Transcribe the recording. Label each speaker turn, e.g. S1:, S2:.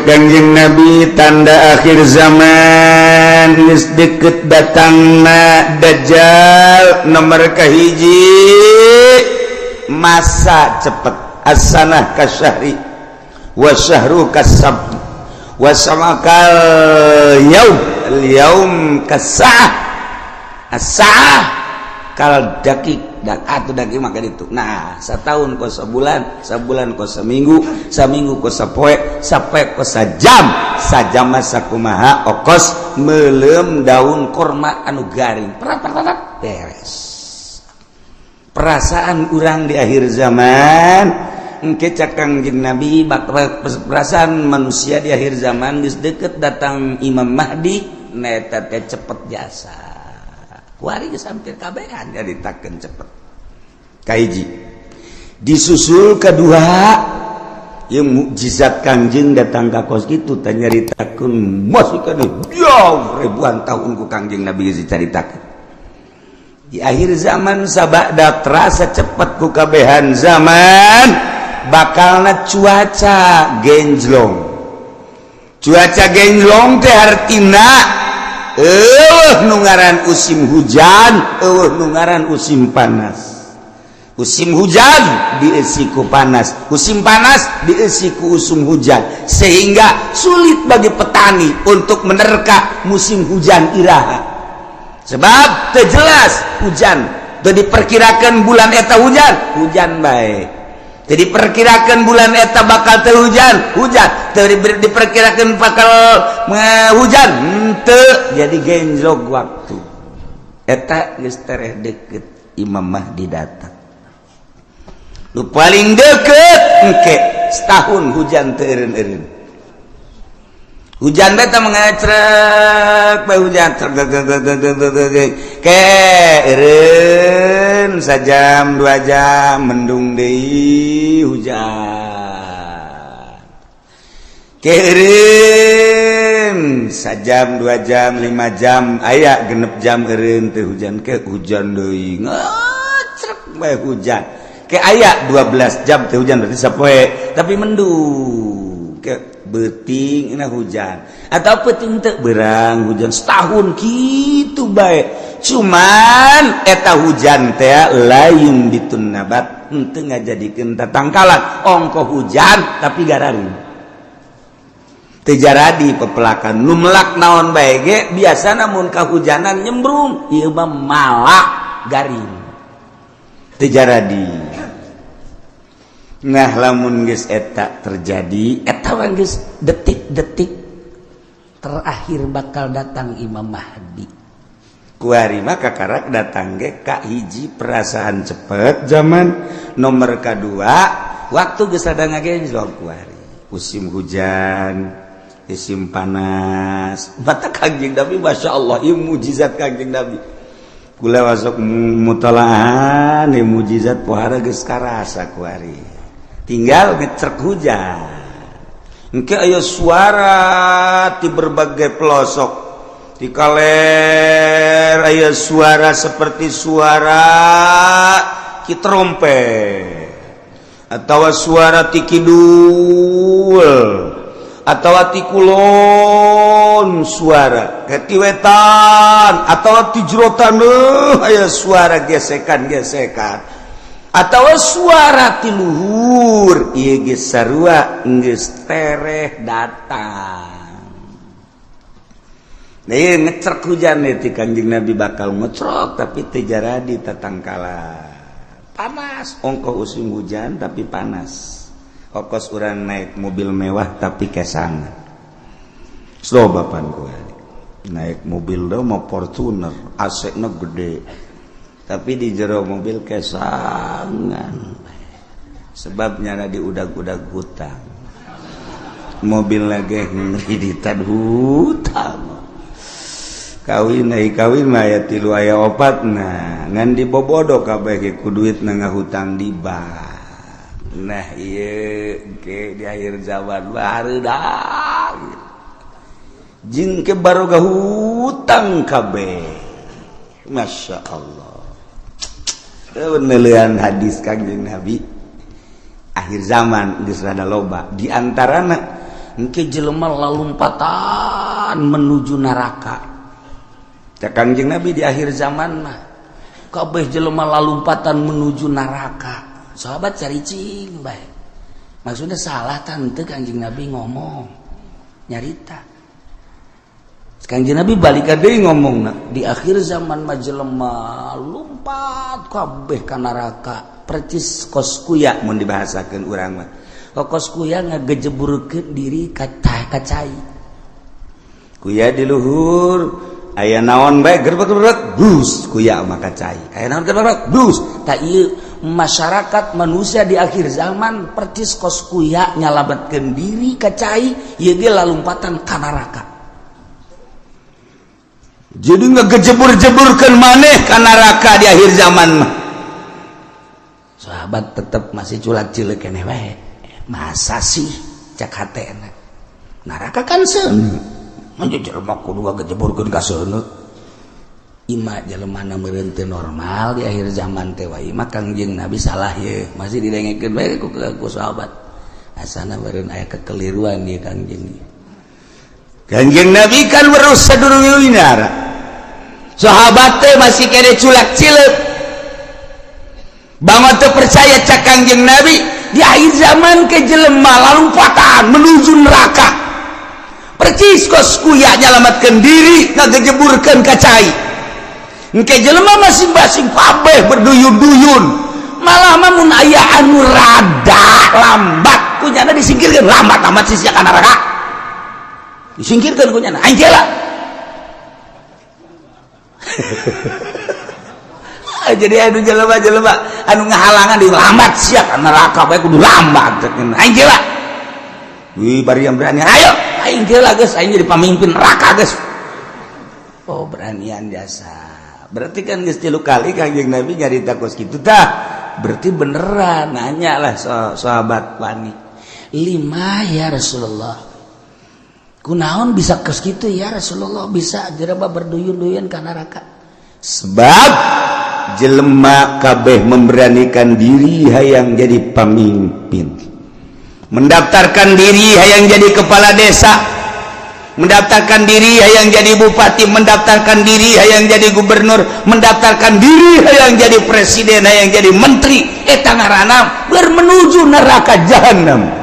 S1: Cek Kangjeng Nabi, tanda akhir zaman geus deket datangna Dajjal, nomor kahiji masa cepet, as-sanah kasyahri wa syahru kasab wa samakal yaum al yaum kasah as-sa'ah kal dakik dan atau daging maka itu. Nah, setahun kos sebulan, sebulan kos seminggu, seminggu kos sapoe, sapoe kos sajam, sajam masa kumaha okos melem daun korma anu garing, perat perat beres. Perasaan urang di akhir zaman engke, cak Kangjeng Nabi, bakal perasaan manusia di akhir zaman geus deket datang Imam Mahdi neta teh cepet jasa. Kuari geus hampir kabehan nyaritakeun cepet. Kahiji disusul kedua yang mukjizat Kangjeng datang ka kos kitu teh nyaritakeun masih kana jauh ribuan tahun ku Kangjeng Nabi geus dicaritakeun. Di akhir zaman sabada terasa cepet ku kabehan zaman, bakalna cuaca genjlong. Cuaca genjlong teh hartina eueuh nu ngaran musim hujan, eueuh nu ngaran musim panas. Musim hujan diisi ku panas, musim panas diisi ku usum hujan, sehingga sulit bagi petani untuk menerka musim hujan iraha, sebab jelas hujan. Jadi diperkirakan bulan eta hujan, hujan baik. Jadi perkirakan bulan eta bakal teu hujan, hujan. Teu diperkirakan bakal hujan, henteu. Jadi genjlok waktu eta geus tereh deket Imam Mahdi datang. Nu paling deket engke setahun hujan teu eureun-eureun. Hujan beta mengecrek bae, hujan trek ke eureun sajam 2 jam, mendung deui, hujan ke eureun sajam 2 jam, 5 jam, aya 6 jam eureun teu hujan, ke hujan deui, ngecrek bae hujan, ke aya 12 jam teu hujan, berarti sapoe tapi mendung, ke beuting na hujan atau peuting teu berang hujan. Setahun gitu bae, cuman eta hujan teh la yunbitun nabat, henteu ngajadikeun tatangkalan. Ongko hujan tapi gararing, teu jaradi pepelakan. Nu melak naon bae ge biasana mun kahujanan nyembrung, ieu mah malak garing, teu jaradi. Nah, lamun geus eta terjadi, eta mah geus detik-detik terakhir bakal datang Imam Mahdi. Kuari mah kakarak datang ge ka hiji perasaan cepet zaman, nomor kedua waktu geus ada ngagenjlok. Kuari musim hujan, musim panas. Batak Kangjeng Nabi, Masya Allah, ieu mujizat Kangjeng Nabi. Kula masuk mutalaah nih, mujizat pohara geus karasa kuari. Tinggal ngecrek hujan engke aya suara di berbagai pelosok. Di kaler aya suara seperti suara ki trompet atau suara ti kidul atau ti kulon, suara ke ti wetan atau ti jero taneuh aya suara gesekan-gesekan atau suara ti luhur. Ieu geus sarua geus tereh datang. Nah, ngecrek hujan nih ti Kanjeng Nabi bakal ngecrok tapi teu jaradi tatangkalan. Panas, ongkoh musim hujan tapi panas, okos urang naik mobil mewah tapi kesangan. Slow bapan gue naik mobil do mau Fortuner, AC na gede, tapi di jero mobil kesangan, sebabnya di udag-udag hutang mobil lagi, ngreditan hutang. Kawin ai kawin mah aya tilu, aya opat. Nah, ngan dibobodo kabeh ge ku duit na ngahutang di bank. Nah, ieu ke di akhir zaman barudak jeung ke baroga hutang kabeh. Masya Allah, penelian hadis Kangjeng Nabi akhir zaman geus rada loba di antarana. Engke jelema lalumpatan menuju neraka. Cak Kangjeng Nabi, di akhir zaman mah kabeh jelema lalumpatan menuju neraka. Sahabat caricing bae, maksudnya salah tante Kangjeng Nabi ngomong nyarita. Kangjeng Nabi balik deui ngomong, di akhir zaman mah jelema lumpat kabeh ka neraka percis kos kuya. Mun dibahasakeun urang mah, kos kuya ngagejeburkeun diri ka cai, kuya di luhur, aya naon bae gerbek-gerbek bus, kuya mah ka cai, aya naon gerbek bus. Tak ieu masyarakat manusia di akhir zaman percis kos kuya nyalametkeun diri ka cai, ieu ge lalumpatan ka neraka. Jadi ngegejebur-jeburkeun maneh ka neraka di akhir zaman mah. Sahabat tetap masih culak cilik keneh wae. Masa sih, cak hatena, neraka kan seuneu, manja jelema kudu ngagejeburkeun ka seuneu? Ima jelema na meureun teu normal di akhir zaman teh wae mah. Kangjeng Nabi salah ye, masih didengekeun bae ku sahabat, asana meureun aya kekeliruan ieu Kangjeng. Kangjeng Nabi kan weruh sadurunge, sahabat teh masih kene culak cileuk banget teu percaya. Cak Kangjeng Nabi, di akhir zaman ke jelema lalumpatan menuju neraka percis kos kuya nyalamatkan diri ngagejeburkeun ka cai. Engke jelema masing-masing kabeh berduyun-duyun, malah mah mun aya anu rada lambat kunyana disingkirkan. Lambat amat sih sia ka neraka, disingkirkan kunyana, aing lah. Jadi anu jelema-jelema anu ngahalangan di lambat sia ka neraka bae kudu lambat, aing lah. Wih, bari yang berani, ayo aing lah geus, aing jadi pemimpin neraka geus. Oh, beranian jasa. Berarti kan geus tilu kali Kangjeng Nabi nyarita kos kitu tah, berarti beneran. Nanya lah sahabat wani, lima ya Rasulullah, kunaon bisa kos kitu ya Rasulullah, bisa jelema berduyun-duyun ka neraka? Sebab jelema kabeh memberanikan diri hayang jadi pemimpin, mendaftarkan diri hayang jadi kepala desa, mendaftarkan diri hayang jadi bupati, mendaftarkan diri hayang jadi gubernur, mendaftarkan diri hayang jadi presiden, hayang jadi menteri. Eta ngaranna bermenuju neraka jahanam.